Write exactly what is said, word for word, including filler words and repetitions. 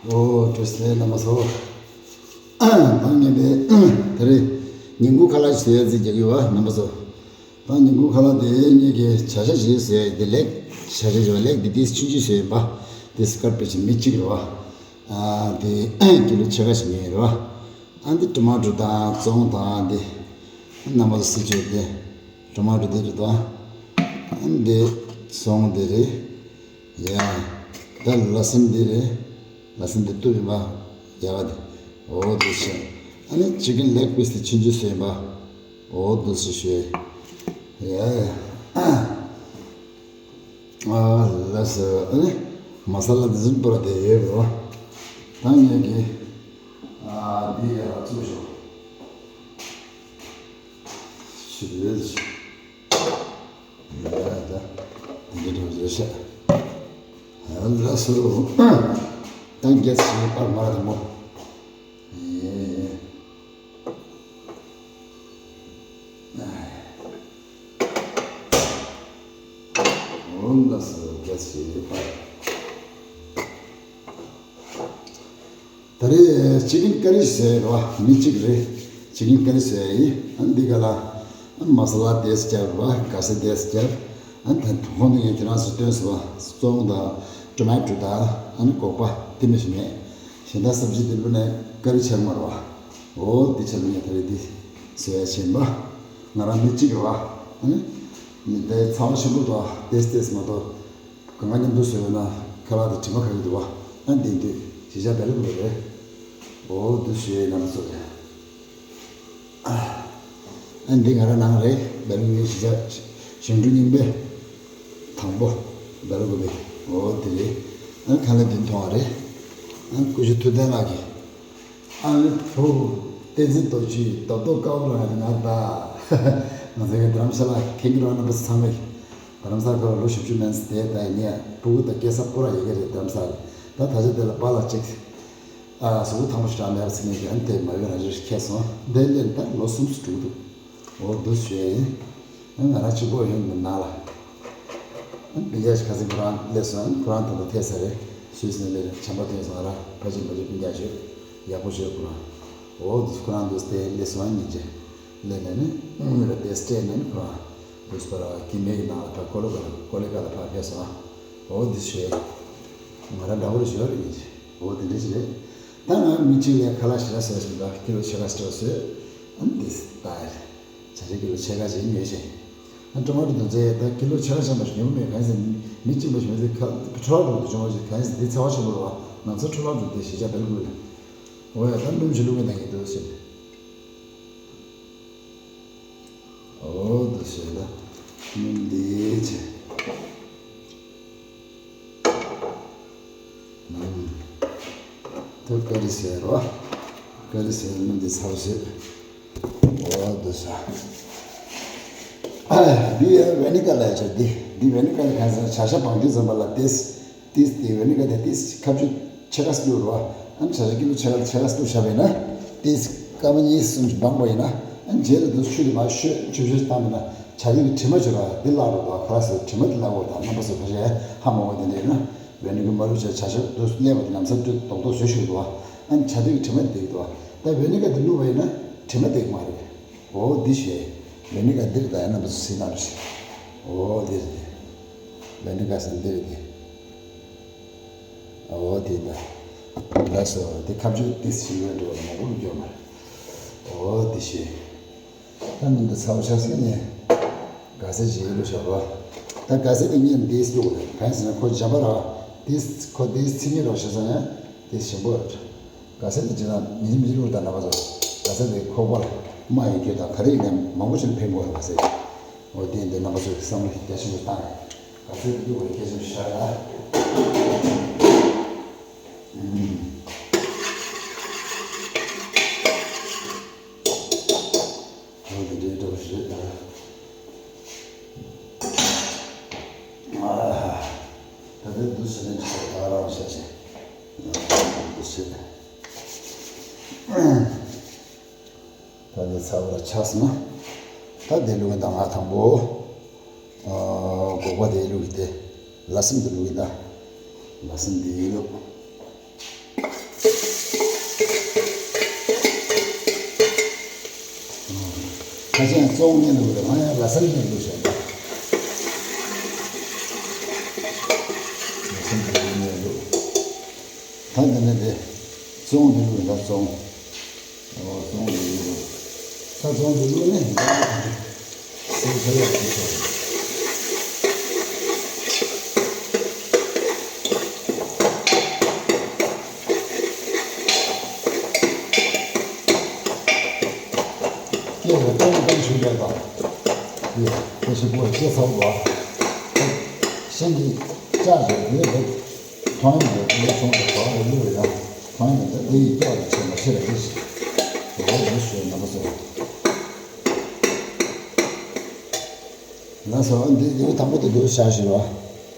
ཨོ་བཀྲ་ཤིས་བདེ་ལེགས་རྣམ་པ་ཚོ། ད་ངས་དེ་དེ་རིང་ཉིན་གུང་ཁ་ལག་ཅིག་བཟོ་ཡ་རྩིས་རྒྱག་གི་ཡོད་པ་རྣམ་པ་ཚོ། ད་ཉིན་གུང་ཁ་ལག་དེ་ངེད་ཀྱིས་བྱ་ཤ་ཞིག་བཟོ་ཡ་དེ་ལེགས་བྱ་ཤ་ཞིག་བ་ལེགས་དེ་དེ་ཆུང་ཆུང་བཟོས་ཡིན་པ། དེ་སི་ཀར་པེ་ཆི་མི་གཅིག་རེད་བ། དེ་ཀི་ལོ་ཕྱེད་ཀ་ཞིག་ཉོས་ཡོད་རེད་བ། ཨ་འདི་ཊོ་མ་ཊོ་དང་བཙོང་དང་འདི་རྣམ་པ་ཚོ་སི་ཅོ་དེ་ཊོ་མ་ཊོ་དེ་རེད་དང་། ཨ་འདི་བཙོང་དེ་རེད། ཡ། ད་ལ་སིན་འདི་རེད། ལ་སིན་འདི་གཏུབ་ཡིན་པ། ཡ་ག་དེ། འོ་དེ་བྱས། ཨ་ནི་ཅི་ཀིན་ལེག་པིས་དེ་ཆུང་ཆུང་བཟོས་ཡིན་པ། འོ་དེ་ཞིག་བྱས། ཡ་ཡ། ཨ་ལ་སི་ཨ་ནི་མ་ས་ལ་འདི་ཚོ་པུ་ར་དེ་ཡོད་རེད་བ། ད་ངས་ཀྱི་ཨ་འདི་ཡ་བཙུགས་ཤོག་ཞིག་ཡོད་ཞིག་ད་འདི་འདྲ་བཟོས་ཤག་ལགས་སོ། ད་རྒྱ་ཆེ་པར་མ་རེད་མོ། འོ་ལགས་སོ་རྒྱ་ཆེ་པར། ད་རེས་ཅི་ཀིན་ཀ་རི་བཟོས་རེད་བ། མི་གཅིག་རེད། ཅི་ཀིན་ཀ་རི་བཟོས་ཡིན། ཨ་འདི་ག་ལ་ཨ་མ་ས་ལ་དེས་བརྒྱབ་རེད་བ། ག་སེ་དེས་བརྒྱབ། ཨ་ད་ཁོང་ནི་ངས་ཁྱེད་རང་ཚོ་སྟོན་སོང་བ། བཙོང་དང་ཊོ་མ་ཊོ་དང་ཨ་ནི་སྒོག་པ་དེ་མི་ཞིག་མེད། གཞན་དག་སབ་ཇི་དེ་ལུ་ནས་ཀ་རི་ཆེར་མ་རེད་བ། འོ་འདི་ཆེར་མ་ངས་ད་རེས་འདི་བཟོས་ཡ་བྱིན་པ། ང་རང་མི་གཅིག་རེད་བ། ཨ་ནི་མི་དེ་ཚ་བ་ཆེན་པོ་དང་དེས་དེས་མ་གཏོགས། གང་ག་མཉམ་དུ་བཟོས་ཡོད་ན་ཁ་ལག་དེ་དྲི་མ་ཁ་གི་འདུག་བ། ཨ་འདི་འདུག་གཞིས་ཆགས་བེ་ལ་ཀུ་པེ་རེད། འོ་འདུག་ཞུ་ཡས་རྣམ་པ་ཚོ་རེད། ཨ་འདི་ང་རང་ནང་རེད། བེ་ལ་ཀུ་པེ་གཞིས་ཆགས་ཞིང་འབྲོག་རྙིང་པའི་དང་པོ་བེ་ལ་ཀུ་པེ། འོ་འདི་རེད། ཨ་ཁ་ལག་འདི་མཐོང་བ་རེད། ཨ་ཀུ་ཤུ་ཐུབ་བསྟན་ལགས་ཀྱིས། ཨ་ནི་བུ། བསྟན་འཛིན་རྡོ་རྗེ་རྡོ་རྡོ་དཀར་པོ་ལ་ང་ད། ང་ཚོའི་རྡ་རམ་ས་ལ་ཁེངས་ཀྱི་རོགས་རྣམ་པ་ཚང་མས། རྡ་རམ་ས་ལ་ཁོ་ལོ་བཞི་བཅུ་མན་ཙམ་བསྡད་ད་ཡིན་ཡ་སྤུ་གུ་དང་སྐྱེ་ས་སྤོ་ར་ཡོད་ཀྱི་རེད་རྡ་རམ་ས་ལ། ད་ད་ཆ་དེ་ལ་པཱ་ལགས་གཅིག་ཨ་གཟུགས་པོ་ཐང་པོ་ཞིག་རག་མེད་པ་ཚིག་ངེས་ཀྱི་ཨ་ནི་དེ་མ་ཡོད་རང་ཞིག་ཁེལ་སོང་དེ་ལས་ད་ལོ་གསུམ་ཙམ་འགྲོ་གི་འདུག་འོ་འདུག་ཞུ་ཡ་ཡིན། ང་རང་གཅིག་པོ་ཡོད་མི་ནང་ལ། སྤུན་ཀྱག་ཁ་སང་ཁོ་རང་སླེབས་སོང་། ཁོ་རང་ད་ལྟ་ཐད་ས་རེད། སུད་སི་ནས་སླེབས་རེད། བྱམས་པ་ཐོན་སོང་། ང་རང་ཕ་ཆེན་ཕ་ཆེན་སྤུན་ཀྱག་ཞོད་ཡག་པོ་ཞོད་ཁོ་རང་། འོ་འདུག་ཁོ་རང་འདུག་སྟེ་སླེབས་སོང་ཉིན་བྱེད་སླེབས་ནས་ནི་ཨུང་ལ་དེ་སྤྲད་ནས་ནི་ཁོ་རང་འདུག་པར་གི་མེད་ཀྱི་ནང་ལ་ཕ་ཀོ་ལོ་ཀ་ལ་ཀོ་ལེ་ཀ་ལ་ཕ་ཕེབས་སོང་། འོ་འདུག་ཞོད་ང་རང་འདྲ་པོ་རེད་ཞོད་རེད་ཉིན་བྱེད། འོ་དེ་འདྲ་ཞིག་རེད། ད་ང་མི་གཅིག་ལས་ཁ་ལག་ཞེ་དྲག་བཟོས་སོང་། ད་ཀི་ལོ་ཕྱེད་ཀ་ཞེ་དྲག་བཟོས། ཨ་འདི་ད་བྱ་ཤ་ཀི་ལོ་ཕྱེད་ཀ་ཞིག་ཉོས་ཤིང་། ཨ་ཊ་མ་ཊོ་དང་རྫས་ད་ཀི་ལོ་ཕྱེད་ཀ་ཤ་མ་ཞིག་ཉོ་གི་མེད། གང་ཟེར་མི་གཅིག་པ་ཞིག་མེད་དེ་ཁ་ཁྲོ་ལག་འགྲོ་དུ་བྱུང་བ་ཞིག་གང་ཟེར་འདི་ཚ་བ་ཆེན་པོ་རེད་བ། ནམ་ཚ་ཁྲོ་ལག་འགྲོ་དེ་ཞེ་དྲག་བེ་ལ་ཀུ་པེ་ལ། འོ་ཡ་ད་སྣུམ་ཞིག་བླུགས་གི་ད་ངས་འདུག་ཟེར། འོ་འདུག་ཟེར་ད། སྣུམ་འདི་ཆེ། ད་ཀ་རི་ཟེར་བ། ཀ་རི་ཟེར་སྣུམ་འདི་ཚ་བོ་ཟེར། འོ་འདུག་ས། འདི་ཡ་ཝེ་ནི་ཀ་ལ་ཡ་ཆ་འདི། འདི་ཝེ་ནི་ཀ་ལ་གང་ཟེར་བྱ་ཤ་བང་ཁྲི་འཛོམས་པ་ལ་ཏེས། ཏེས་དེ་ཝེ་ནི་ཀ་དེ་ཏེས་ཁ་བཅུ་ཕྱེད་ཀ་སུ་རུ་བ། ཨ་ནི་བྱ་ཤ་ཀི་ལོ་ཕྱེད་ཀ་ཕྱེད་ཀ་སུ་བཞག་པས་ན། ཏེས་སྐར་མ་གཉིས་གསུམ་ཞིག་སྦང་པ་ཡིན་ན། ཨ་ནི་རྗེས་ལ་དུ་ཆུ་དེ་མ་ཤོད་ཆུ་ཤོད་བཏང་པས་ན་བྱ་རིགས་ཀྱི་དྲི་མ་བྱོས་ར་འདི་བརླག་འགྲོ་བ། ཁ་ལག་ཟེར་དྲི་མ་དེ་བརླག་འགྲོ་བ་དང་རྣམ་པ་ཚོ་ཕལ་ཆེར་ཧ་མ་གོ་དེ་འདྲ་ཡིན་ན། ཝེ་ནི་ཀ་མ་བླུགས་བྱས་བྱ་ཤ་དུ་གླས་པ་དེ་ལམ་སང་དུ་རྡོག་རྡོག་བཟོས་ཤིག་འདུག་བ། ཨ་ནི་བྱ་རིགས་ཀྱི་དྲི་མ་དེ་འདུག་བ། ད་ཝེ་ནི་ཀ་དེ་བླུགས་པ་ཡིན་ན་དྲི་མ་དེ་མ་རེད། འོ་འདི་ཞེས། ཝེ་ནི་ཀ་འདིར་ད་ཡ་རྣམ་པ་ཚོ་སྲིད་ན་རུ་ཞེས། འོ་འདིར་དེ། ཝེ་ནི་ཀ་ཟེར་འདིར་དེ། འོ་དེ་ད། ལགས་སོ། དེ་ཁ་བཅུ་ཏིས་ཞིག་ཡོད་འགྲོ་བ་མང་པོ་སྐྱོ་མ་རེད། འོ་དེ་ཞེས། ད་མི་འདི་ཚ་བོ་ཆ་སྲིད་ནས། ག་ཟེ་ཞིག་ལོ་ཞོག་རོ། ད་ག་ཟེ་དེ་ངས་འདིས་སྐྱོ་གོ་རེད། གང་ཟེར་ན་ཁོ་འཇམ་པ་ར། དེ་ཁོ་དེ་ཚིག་ངེས་རོགས་ཞེས་ཟེར་ན་དེ་ཞིམ་པོ་རེད། ག་ཟེ་དེ་ཇི་ན་མི་མི་རུ་ད་ན་བ་ཟོ། ག་ཟེ་དེ་ཁོག་པ་ལ་རྨ་ཡོད་རྒྱུ་དང་ག་རེ་ཡིན་ནའི་མང་པོ་ཞིག་ཕན་གོ་རེད་ག་ཟེ། འོ་དེ་འདི་རྣམ་པ་ཚོས་བསམ་བློ་རྒྱ་ཆེན་པོ་བཏང་རེད། ག་ཟེ་དེ་དུ་བ་རེ་རྒྱ་ཆེན་པོ་ཤར་ལ། འོ་དེ་འདྲའི་འདྲ་བ་ཞིག་རེད་ད། ད་ལྟའི་འདུ་ཟེར་ནས་ཅི་ཟེར་ད་རང་བཤད་བྱས། འདུ་ཟེར། ད་ལྟའི་ཚ་བ་ལ་ཆགས་སོང་ན། ད་དེ་ལུགས་ད་ང་དང་པོ། སྒོག་པ་དེ་ལུགས་དེ། ལ་སིམ་དེ་ལུགས་ད། ལ་སིམ་དེ་ལུགས། ཁ་ཆེམས་བཙོང་ནས་ལུག་རེད། ང་ཡང་ལ་སར་ནས་ལུག་བྱས། ལ་སར་ནས་ལུག་ད་འདི་ནས་དེ་བཙོང་དེ་ལུག་ད་བཙོང་། ཨོ་བཙོང་དེ་ལུག་ད་བཙོང་དེ་ལུག་ནས་ད་སེམས་ཁ་ཡག་དེ་ཆོག་སྐད་ལ་ཏོང་ཏོང་ཞུ་བྱས་དང་། ཡེ་ཁ་ཤས་པོ་སྐད་ཚ་བ། ཤིན་ཏུ་ལྕགས་ཀྱི་ལུས་དེ་མཐོང་ཡོང་དེ་དེ་ཆུང་དུ་གོ་བ་ལུས་ཡང་མཐོང་ཡོང་དེ་ཨེ་ཡི་སྐྱོ་རེ་ཆེ་མ་ཤེས་རེ་རེ་ཞིག་གོ་བ་ལུས་ཞུས་ན་མ་སོ། ལ་སོ་འདི་ཡུ་དང་པོ་དེ་འདུག་བྱ་ཞུ་བ།